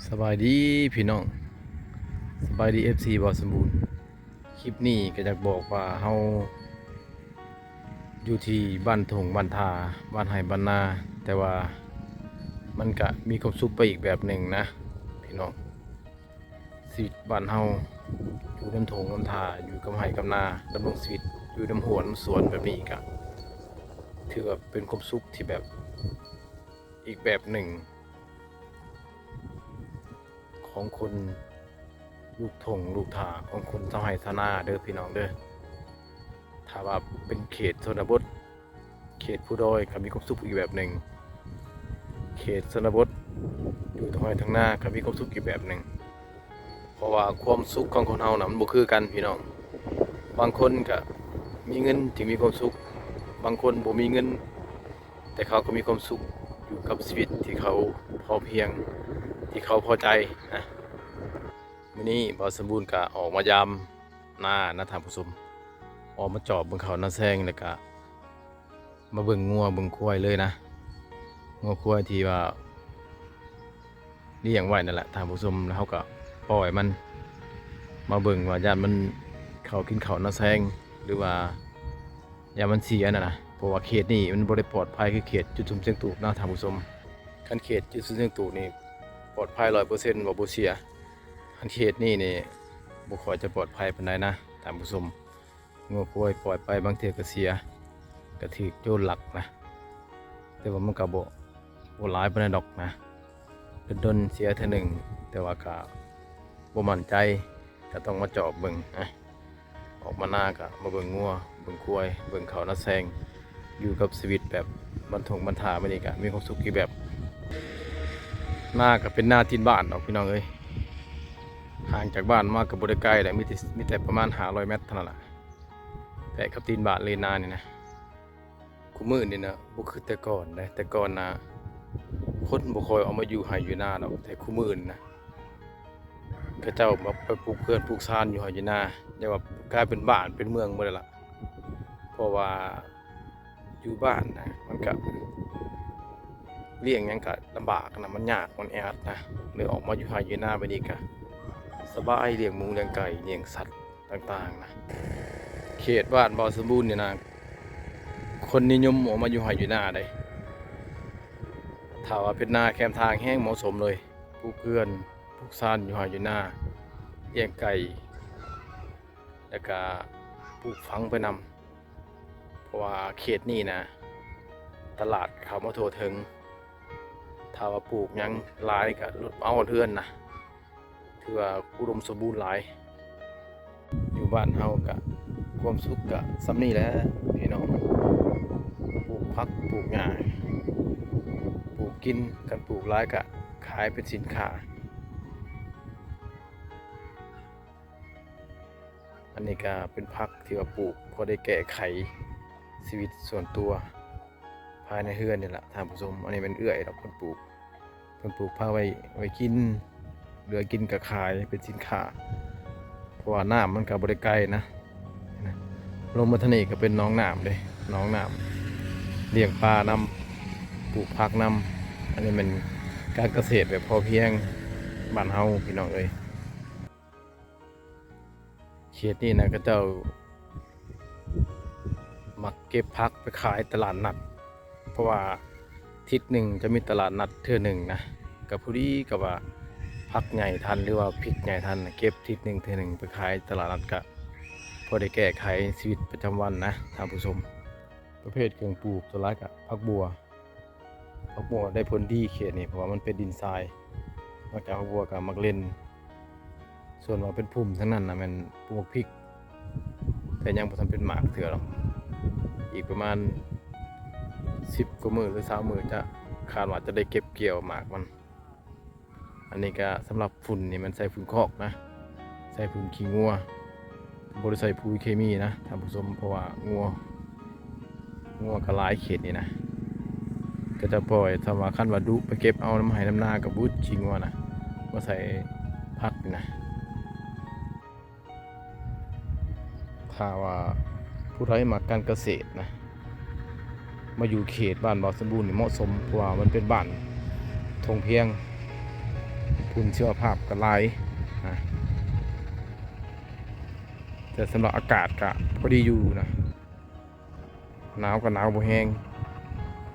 ສະບາຍດີພີ່ນ້ອງ ສະບາຍດີ ເອັຟຊີ ບ່າວສົມບູນ. ຄລິບນີ້ກໍຢາກບອກວ່າເຮົາຢູ່ທີ່ບ້ານທົ່ງບ້ານທ່າ ບ້ານໄຮ່ບ້ານນາ ແຕ່ວ່າມັນກະມີຄວາມສຸກໄປອີກແບບໜຶ່ງນະພີ່ນ້ອງ. ຊີວິດບ້ານເຮົາຢູ່ນຳທົ່ງນຳທ່າ ຢູ່ກັບໄຮ່ກັບນາ ດຳລົງຊີວິດຢູ່ນຳຮົ້ວນຳສວນແບບນີ້ ກະຖືວ່າເປັນຄວາມສຸກທີ່ແບບອີກແບບໜຶ່ງ ຂອງຄົນລູກທົ່ງລູກທ່າ ຂອງຄົນຊາວໄຮ່ຊາວນາເດີພີ່ນ້ອງເດີ. ຖ້າວ່າເປັນເຂດຊົນນະບົດ ເຂດພູດອຍກໍມີຄວາມສຸກອີກແບບໜຶ່ງ ເຂດຊົນນະບົດຢູ່ທົ່ງໄຮ່ທົ່ງນາກໍມີຄວາມສຸກອີກແບບໜຶ່ງ. ເພາະວ່າຄວາມສຸກຂອງຄົນເຮົານະ ມັນບໍ່ຄືກັນພີ່ນ້ອງ. ບາງຄົນກະມີເງິນຈຶ່ງມີຄວາມສຸກ ບາງຄົນບໍ່ມີເງິນ ແຕ່ເຂົາກໍມີຄວາມສຸກຢູ່ກັບຊີວິດທີ່ເຂົາພໍພຽງ ທີ່ເຂົາພໍໃຈນະ. ມື້ນີ້ບ່າວສົມບູນກະອອກມາຢາມນານະທ່ານຜູ້ຊົມ ອອກມາຈອບເບິ່ງເຂົ້ານາແຊງ ແລ້ວກະມາເບິ່ງງົວເບິ່ງຄວາຍເລີຍນະ. ງົວຄວາຍທີ່ວ່າລ້ຽງໄວ້ນັ້ນແຫຼະທ່ານຜູ້ຊົມ ແລ້ວເຮົາກະປ່ອຍມັນ ມາເບິ່ງວ່າຢ້ານມັນເຂົ້າກິນເຂົ້ານາແຊງ ຫຼືວ່າ ຢ້ານມັນເສຍຫັ້ນນະ. ເພາະວ່າເຂດນີ້ມັນບໍ່ໄດ້ປອດໄພຄືເຂດຈຸດສຸມຊຽງຕູບເນາະທ່ານຜູ້ຊົມ. ຄັນເຂດຈຸດສຸມຊຽງຕູບນີ້ປອດໄພຮ້ອຍເປີເຊັນ ວ່າບໍ່ເສຍ. ຄັນເຂດນີ້ນີ້ບໍ່ຄ່ອຍຈະປອດໄພປານໃດນະທ່ານຜູ້ຊົມ. ງົວຄວາຍປ່ອຍໄປບາງເທື່ອກໍເສຍ ກໍຖືກໂຈນລັກນະ. ແຕ່ວ່າມັນກໍບໍ່ ບໍ່ຫຼາຍປານໃດດອກນະ. ດົນໆເສຍເທື່ອໜຶ່ງ ແຕ່ວ່າກະບໍ່ໝັ້ນໃຈ ກະຕ້ອງມາຈອບເບິ່ງ. ອອກມານາກະມາເບິ່ງງົວເບິ່ງຄວາຍ ເບິ່ງເຂົ້ານາແຊງ ຢູ່ກັບຊີວິດແບບບ້ານທົ່ງບ້ານທ່າ ມື້ນີ້ກະມີຄວາມສຸກອີກແບບ. ນາກະເປັນນາຕີນບ້ານດອກພີ່ນ້ອງເອີຍ ຫ່າງຈາກບ້ານມາກະບໍ່ໄດ້ໄກແຫຼະ ມີແຕ່ ມີແຕ່ປະມານຫ້າຮ້ອຍແມັດເທົ່ານັ້ນລະ ແປະກັບຕີນບ້ານເລີຍນານີ້ນະ. ຄູ່ມື້ນີ້ນະບໍ່ຄືແຕ່ກ່ອນເດ້ ແຕ່ກ່ອນນະຄົນບໍ່ຄ່ອຍອອກມາຢູ່ໄຮ່ຢູ່ນາດອກ ແຕ່ຄູ່ມື້ນີ້ນະເຂົາເຈົ້າມາໄປປູກເຮືອນປູກຊານຢູ່ໄຮ່ຢູ່ນາ ແຕ່ວ່າກາຍເປັນບ້ານເປັນເມືອງໝົດແລ້ວລະ. ເພາະວ່າຢູ່ບ້ານນະມັນກະລ້ຽງຫຍັງກະລຳບາກນະ ມັນຍາກ ມັນແອອັດນະ ເລີຍອອກມາຢູ່ໄຮ່ຢູ່ນາ ບາດນີ້ກະສະບາຍ ລ້ຽງໝູລ້ຽງໄກ່ ລ້ຽງສັດ ຕ່າງໆນະ. ເຂດບ້ານບ່າວສົມບູນນີ້ນະ ຄົນນິຍົມອອກມາຢູ່ໄຮ່ຢູ່ນາເດ້. ຖ້າວ່າເປັນນາແຄມທາງແຮງເໝາະສົມເລີຍ ປູກເຮືອນ ປູກຊານຢູ່ໄຮ່ຢູ່ນາ ລ້ຽງໄກ່ ແລ້ວກະປູກຝັງໄປນຳ. ເພາະວ່າເຂດນີ້ນະ ຕະຫຼາດເຂົ້າມາທົ່ວເຖິງ. ຖ້າວ່າປູກຫຍັງຫຼາຍກະລົດມາຮອດເຮືອນນະ ຖືວ່າອຸດົມສົມບູນຫຼາຍ. ຢູ່ບ້ານເຮົາກະຄວາມສຸກກະສ່ຳນີ້ແຫຼະພີ່ນ້ອງ ປູກຜັກປູກຫຍ້າ ປູກກິນ ຄັນປູກຫຼາຍກະຂາຍເປັນສິນຄ້າ. ອັນນີ້ກະເປັນຜັກທີ່ວ່າປູກພໍໄດ້ແກ້ໄຂຊີວິດສ່ວນຕົວພາຍໃນເຮືອນນີ້ລະທ່ານຜູ້ຊົມ. ອັນນີ້ແມ່ນເອື້ອຍດອກ ເພິ່ນປູກ ເພິ່ນປູກຜັກໄວ້ ໄວ້ກິນ ເຫຼືອກິນກະຂາຍເປັນສິນຄ້າ ເພາະວ່ານ້ຳມັນກະບໍ່ໄດ້ໄກນະ. ລົງມາທາງນີ້ກະເປັນໜອງນ້ຳເດ້ ໜອງນ້ຳ ລ້ຽງປານຳ ປູກຜັກນຳ. ອັນນີ້ແມ່ນການກະເສດແບບພໍພຽງບ້ານເຮົາພີ່ນ້ອງເອີຍ. ເຂດນີ້ນະ ເຂົາເຈົ້າມັກເກັບຜັກໄປຂາຍຕະຫຼາດນັດ ເພາະວ່າທິດໜຶ່ງຈະມີຕະຫຼາດນັດເທື່ອໜຶ່ງນະ ກະພໍດີກັບວ່າຜັກໃຫຍ່ທັນ ຫຼືວ່າພິກໃຫຍ່ທັນ ເກັບທິດໜຶ່ງເທື່ອໜຶ່ງໄປຂາຍຕະຫຼາດນັດ ກະພໍໄດ້ແກ້ໄຂຊີວິດປະຈຳວັນນະທ່ານຜູ້ຊົມ. ປະເພດເຄື່ອງປູກສ່ວນຫຼາຍກະຜັກບົ່ວ ຜັກບົ່ວໄດ້ຜົນດີເຂດນີ້ ເພາະວ່າມັນເປັນດິນຊາຍ. ນອກຈາກຜັກບົ່ວກະໝາກເລັ່ນ ສ່ວນວ່າເປັນພຸ່ມທັງນັ້ນນະແມ່ນປູກໝາກພິກ ແຕ່ຍັງບໍ່ທັນເປັນໝາກເທື່ອດອກ. ອີກປະມານສິບກວ່າມື້ ຫຼື ຊາວມື້ ຈະ ຄາດວ່າຈະໄດ້ເກັບກ່ຽວໝາກມັນ. ອັນນີ້ກະສຳລັບຝຸ່ນນີ້ແມ່ນໃສ່ຝຸ່ນຄອກນະ ໃສ່ຝຸ່ນຂີ້ງົວ ບໍ່ໄດ້ໃສ່ປຸ໋ຍເຄມີນະທ່ານຜູ້ຊົມ. ເພາະວ່າງົວ ງົວກະຫຼາຍເຂດນີ້ນະ ກະຈະປ່ອຍ ຖ້າວ່າຄັນວ່າດຸໄປເກັບເອົານຳໄຮ່ນຳນາກະບຸດຂີ້ງົວນະ ມາໃສ່ຜັກນີ້ນະ. ຖ້າວ່າຜູ້ໃດມັກການກະເສດນະ ມາຢູ່ເຂດບ້ານບ່າວສົມບູນນີ້ເໝາະສົມ ເພາະວ່າມັນເປັນບ້ານທົ່ງພຽງ. ຝຸ່ນຊີວະພາບກໍຫຼາຍນະ ແຕ່ສຳລັບອາກາດກໍພໍດີຢູ່ນະ ໜາວກໍໜາວບໍ່ແຮງ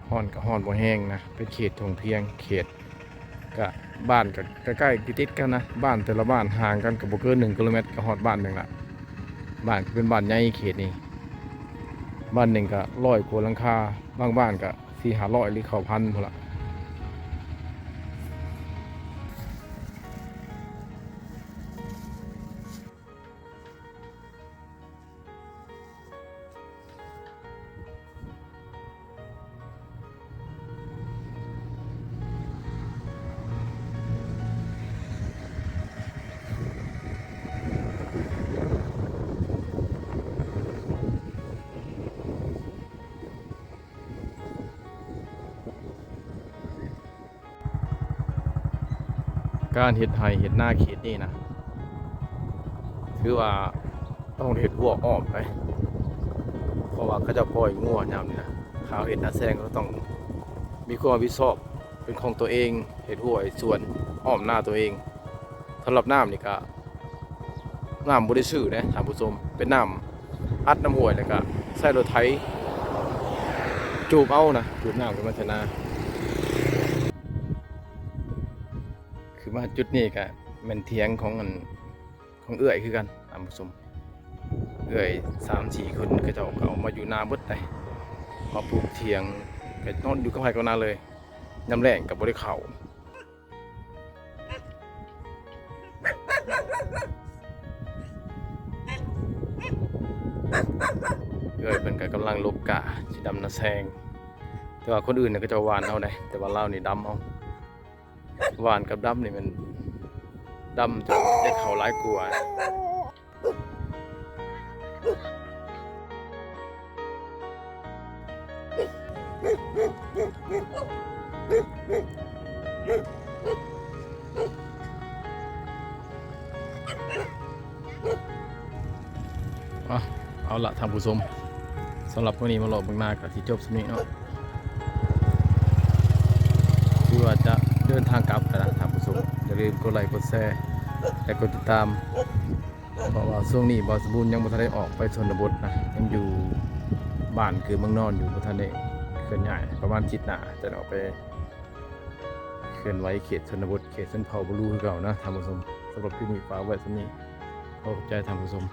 ຮ້ອນກໍຮ້ອນບໍ່ແຮງນະ ເປັນເຂດທົ່ງພຽງ ເຂດ ກະບ້ານກະໃກ້ໆຕິດໆກັນນະ ບ້ານແຕ່ລະບ້ານຫ່າງກັນກະບໍ່ເກີນໜຶ່ງກິໂລແມັດກະຮອດບ້ານໜຶ່ງລະ ບ້ານກະເປັນບ້ານໃຫຍ່ເຂດນີ້ ບ້ານໜຶ່ງກະຮ້ອຍກວ່າຫຼັງຄາ ບາງບ້ານກະສີ່ຫ້າຮ້ອຍ ຫຼືເຂົ້າພັນພຸ້ນລະ. ການເຮັດໄຮ່ເຮັດນາເຂດນີ້ນະ ຖືວ່າຕ້ອງເຮັດຮົ້ວອ້ອມໄປ ເພາະວ່າເຂົາເຈົ້າປ່ອຍງົວຍາມນີ້ນະ ຖ້າເຮົາເຮັດນາແຊງ ເຮົາຕ້ອງມີຄວາມຮັບຜິດຊອບເປັນຂອງຕົວເອງ ເຮັດຮົ້ວເຮັດສວນອ້ອມນາຕົວເອງ. ສຳລັບນ້ຳນີ້ກະ ນ້ຳບໍ່ໄດ້ຊື້ເດ້ທ່ານຜູ້ຊົມ ເປັນນ້ຳອັດນ້ຳຫ້ວຍ ແລ້ວກະໃຊ້ລົດໄຖຈູບເອົານະ ຈູບນ້ຳຂຶ້ນມາໃສ່ນາ. ຄືມາຈຸດນີ້ກະແມ່ນຖຽງຂອງອັນ ຂອງເອື້ອຍຄືກັນທ່ານຜູ້ຊົມ ເອື້ອຍສາມສີ່ຄົນ ເຂົາເຈົ້າກະເອົາມາຢູ່ນາເບິດໄດ໋ ມາປູກຖຽງ ກະນອນຢູ່ກັບໄຮ່ກັບນາເລີຍ ຍາມແລ້ງກະບໍ່ໄດ້ເຂົ້າ. ເອື້ອຍເພິ່ນກະກຳລັງຫຼົກກ້າຊິດຳນາແຊງ ແຕ່ວ່າຄົນອື່ນເຂົາເຈົ້າຫວ່ານເອົາໄດ໋ ແຕ່ວ່າລາວນີ້ດຳເອົາ ຫວ່ານກັບດຳນີ້ແມ່ນດຳຈະໄດ້ເຂົ້າຫຼາຍກວ່າ. ເອົາ ເອົາລະທ່ານຜູ້ຊົມ ສຳລັບມື້ນີ້ມາເລາະເບິ່ງນາກະຊິຈົບສ່ຳນີ້ເນາະ ຄືວ່າຈະເດີນທາງກັບແລ້ວນະທ່ານຜູ້ຊົມ ຢ່າລືມກົດໄລ້ກົດແຊ ແລະ ກົດຕິດຕາມ. ເພາະວ່າຊ່ວງນີ້ບ່າວສະບູນຍັງບໍ່ທັນໄດ້ອອກໄປຊົນນະບົດນະ ຍັງຢູ່ບ້ານເກີດເມືອງນອນຢູ່ ບໍ່ທັນໄດ້ເຄື່ອນຍ້າຍ ປະມານອາທິດໜ້າຈະໄດ້ອອກໄປເຄື່ອນໄຫວເຂດຊົນນະບົດ ເຂດຊົນເຜົ່າບະລູຄືເກົ່ານະທ່ານຜູ້ຊົມ. ສຳລັບຄລິບນີ້ຝາກໄວ້ສ່ຳນີ້ ຂໍຂອບໃຈທ່ານຜູ້ຊົມ.